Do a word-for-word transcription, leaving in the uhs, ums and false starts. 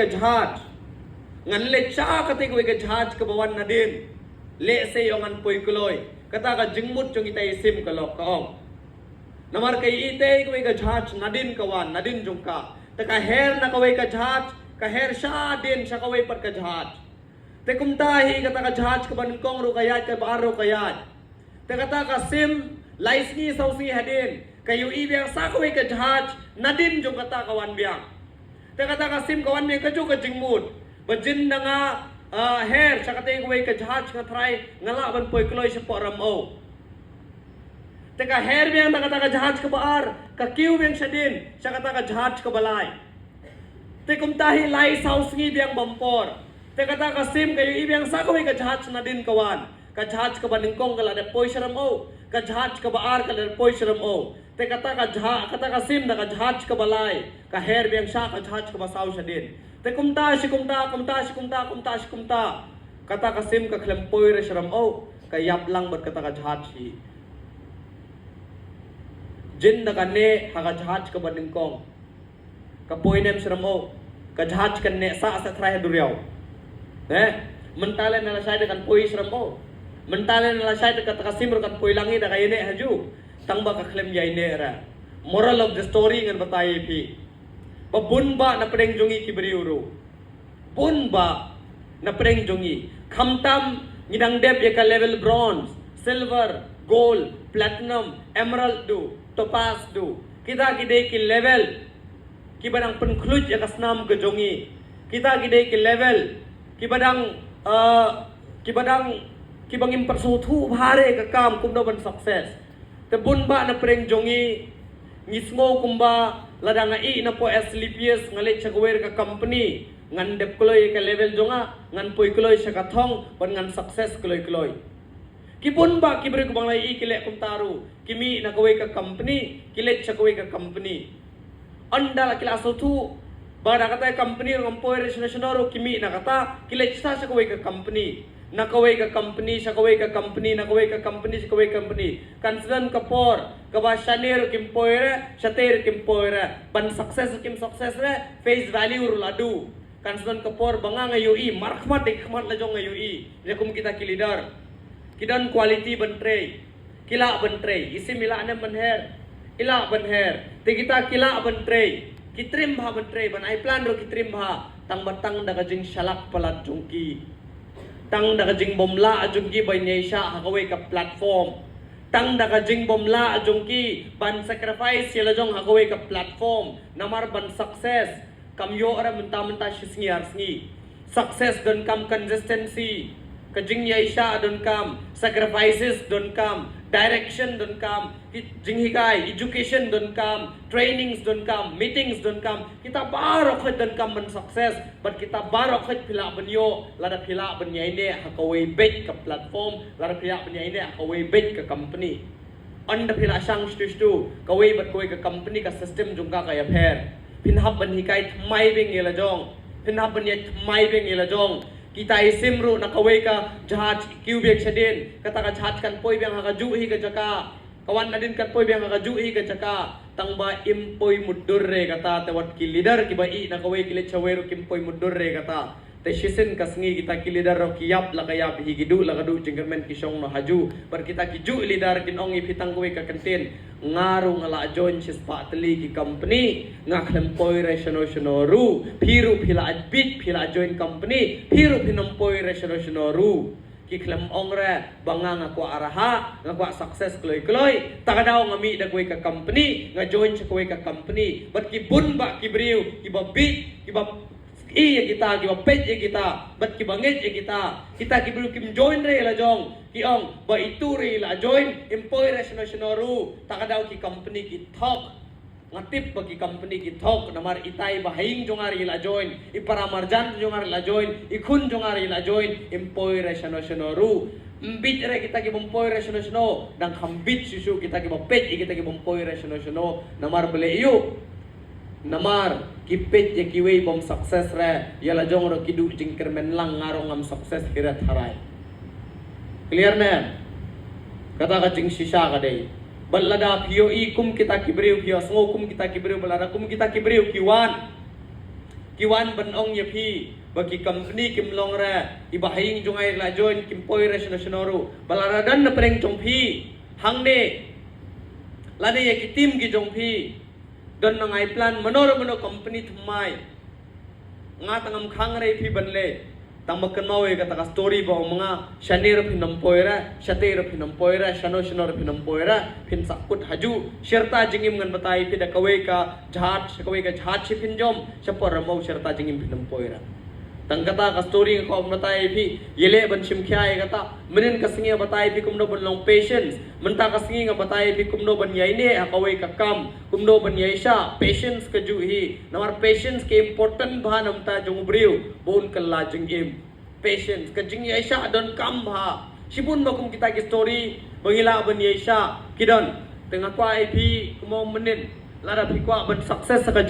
ka jhaj. Ngan leit sha kata kawei ka jhaj kaba wan nadien. Lehse ïoh ngan poi kloi. Kata ka jingmut jong ita i sim ka lok ka ong. Namar ka ita kawei ka jhaj nadien ka wan, nadien jong ka. Te ka her na kawei ka jhaj, ka her shadien sha kawei pat ka jhaj. Te kumta hi kata ka jhaj kaba nyngkong ruh ka ïaid, kaba ar ruh ka ïaid. Te kata ka sim, lai sngi saw sngi hadien, ka ïohi biang sa kawei ka jhaj, nadien jong kata ka wan biang. Te kata ka sim ka wan biang kajuh ka jingmut. Ba jin da nga, ah, her sha kata kawei ka jhaj nga tharai nga lah ban poi kloi shapoh Ramew. Te ka her biang da kata ka jhaj kaba ar, ka kiew biang shadien sha kata ka jhaj kaba lai. Te kumta hi lai saw sngi biang bam por. Te kata ka sim ka ïohi biang sa kawei ka jhaj nadien ka wan. Ka jhaj kaba nyngkong ka la dep poi sha Ramew. Ka jhaj kaba ar ka la dep poi sha Ramew. Te kata ka jha-, kata ka sim da ka jhaj kaba lai ka her biang sha ka jhaj kaba saw shadien. Te kumta shi kumta, kumta shi kumta, kumta shi kumta. Kata ka sim ka khlem poi re sha Ramew, ka ïap lang bad kata ka jhaj hi. Jin da ka neh ha ka jhaj kaba nyngkong. Ka poi ne em sha Ramew, ka jhaj kan neh sah sah trai ha duriaw. Eh, mynta lei na lashai da kan poi sha Ramew. Mynta lei na lashai da kata ka sim ruh kan poi lang hi da ka ïaineh ha ju. Tang ba ka khlem ïaineh re. Moral of the story ngan batai ïa phi. Ba bun bah na pdeng jong ngi ki briew ruh. Bun bah na pdeng jong ngi. Khamtam ngi dang dep ïa ka level bronze, silver, gold, platinum, emerald du, topaz du. Kita ki dei ki level kiba dang pynkhluit ïa ka snam ka jong ngi. Kita ki dei ki level kiba dang, eh, kiba dang, kiba ngim pat sngewthuh bha re ka kam kumno ban success. Te bun bah na pdeng jong ngi, ngi sngew kumba lada nga ih na poh Asclepius nga leit sha kawei re ka company, ngan dep kloi ïa ka level jong nga, ngan poi kloi sha ka thong, ban ngan success kloi kloi. Ki bun bah ki briew kiba nga la ih ki leh kumta ruh, ki mih na kawei ka company, ki leit sha kawei ka company. Ynda la ki la sngewthuh ba da kata ka company ruh ngam poi re shano shano ruh, ki mih na kata, ki leit sha kawei ka company. Na kawei ka company, sha kawei ka company, na kawei ka company, sha kawei ka company. Kan sa don ka por kaba shane ruh kim poi re, shatei ruh kim poi re. Ban success ruh kim success re, face value ruh la duh. Kan sa don ka por ba nga nga ïohi, markhmat dei khmat la jong nga ïohi. Ïa kum kita ki leader. Ki don quality ban trei. Ki lah ban trei, i sim i lah ne em ban her. I lah ban her. Te kita ki lah ban trei. Ki trim bha ban trei, ban ai plan ruh ki trim bha. Tang ba tang da ka jingshalak palat jong ki. Tang da ka jingbymlah jong ki ban ïaishah ha kawei ka platform. Tang da ka jingbymlah jong ki ban sacrifice ïa la jong ha kawei ka platform. Namar ban success. Kam ïoh re mynta mynta shi sngi ar sngi. Success donkam consistency. Ka jingïaishah donkam, sacrifices donkam, direction donkam, ki jinghikai, education donkam, trainings donkam, meetings donkam. Kita baroh khoit donkam ban success. Bad kita baroh khoit phi lah ban ïoh lada phi lah ban ïaineh ha kawei beit ka platform, lada phi lah ban ïaineh ha kawei beit ka company. Ynda phi la shang shtu shtu, kawei bad kawei ka company ka system jong ka ka ïapher. Phin hap ban hikai thymmai biang ïa la jong. Phin hap ban ïa thymmai biang ïa la jong. Kita i sim ruh na kawei ka jahaj kiew biang shadien. Kata ka jahaj kan poi biang ha kajuh hi ka jaka. Ka wan nadien kan poi biang ha kajuh hi ka jaka. Tang ba im poi mutdur re kata, te wat ki leader kiba ih na kawei ki leit shawei ruh kim poi mutdur re kata. Te shisien ka sngi kita ki leader ruh ki ïap la ka ïap hi, ki duh la ka duh jingkyrmen, ki shong noh ha ju. Bad kita ki juh leader kin ong ïa phi tang kawei ka kyntien. Nga ruh nga la join shispah tylli ki company, nga khlem poi re shano shano ruh. Phi ruh phi la bit, phi la join company, phi ruh phin ym poi re shano shano ruh. Ki khlem ong re ba nga nga kwah arhah, nga kwah success kloi kloi. Ta ka daw nga mih da kawei ka company, nga join sha kawei ka company. Bad ki bun bah ki briew kiba bit, kiba i ïa kita, kiba peit ïa kita, bad kiba ngeit ïa kita. Kita ki briew kim join re ïa la jong, ki ong ba itu re ïa la join, im poi re shano shano ruh. Ta ka daw ki company ki thok. Nga tip ba ki company ki thok, namar itai ba ha ïing jong nga re ïa la join, i para marjan jong nga re ïa la join, i khun jong nga re ïa la join, im poi re shano shano ruh. Mbit re kita ki bym poi re shano shano, dang kham bit shuh shuh kita kiba peit ïa kita ki bym poi re shano shano. Namar balei ïoh? Namar ki peit ïa kiwei bym success re, ïa la jong ruh ki duh jingkyrmen lang, nga ruh ngam success hi re tharai. Clear ne? Kata ka jingshisha ka dei. Bad lada phi ïohi kum kita ki briew, phi ïohsngew kum kita ki briew, bad lada kum kita ki briew ki wan, Ki wan ban ong ïa phi ba ki company kim long re, i ba ha ïing jong nga la join kim poi re shano shano ruh. Ba lada don na pdeng jong phi hangne, lane ïa ki team ki jong phi, don na ngai plan mano re mano company thymmai, nga tang ngam khang re phi ban leh. Tang ba kynmaw ïa kata ka story ba ong ma nga, shane re phin ym poi re, shate re phin ym poi re, shano shano re phin ym poi re, phin sahkut hajuh. Shirta jingim ngan batai phi da kawei ka jhat sha kawei ka jhat, shi phin jom, shapoh ramew shirta jingim phin ym poi re. Tang kata ka story nga kwah batai phi, ïaleh ban shim khia ïa kata. Mynnin ka sngi nga batai phi kumno ban long patience. Mynta ka sngi nga batai phi kumno ban ïaineh ha kawei ka kam, kumno ban ïaishah. Patience ka juh hi. Namar patience ka important bha na bynta jong u briew ba un kylla jingim. Patience, ka jingïaishah donkam bha. Shibun ba kum kita ki story ba ngi lah ban ïaishah ki don. Te nga kwah ïa phi kumno mynnin, lada phi kwah ban success ha ka